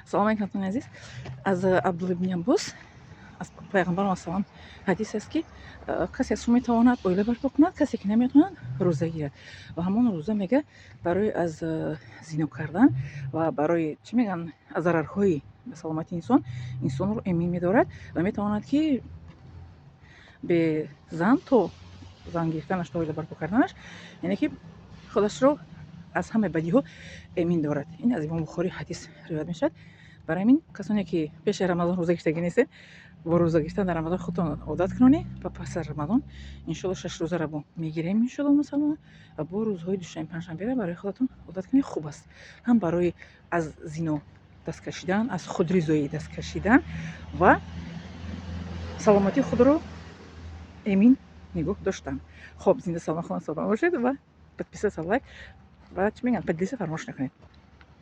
Салом алейкум, ҳамватанони азиз. Аз Абдулло ибни Аббос, аз Пайғамбар салам, ҳадис аст, ки касе аз шумо метавонад, оила барпо кунад, касе ки наметавонад, рӯза гирад. Ва ҳамон рӯза, мега, барои аз зино кардан ва барои, чӣ мегӯянд, аз зарарҳои ба саломатии инсон инсонро эмин медорад ва метавонад, ки бе зан то зан гирифтанаш, то оила барпо карданаш, яъне ки худашро аз ҳамаи бадиҳо эмин дорад. Ин аз Имом Бухорӣ ҳадис ривоят мешавад. Барои ҳамин, касоне ки пеши Рамазон рӯза гирифтагӣ нестед, бо рӯза гирифтан дар Рамазон худтон одат кунонед ва пас аз Рамазон, иншоалло, 6 рӯзаро бо мегирем, иншоалло, мусалмон, ва бо рӯзҳои душанбе, панҷшанберо барои худатон одат кунед. Хуб аст ҳам барои аз зино даст кашидан, аз худризоӣ даст кашидан ва саломатии худро эмин нигоҳ доштан. Хоб, зинда, саломат, хона саломат бошед ва подписаться, лайк ва, чӣ мегӯянд, поделиться фаромӯш накунед.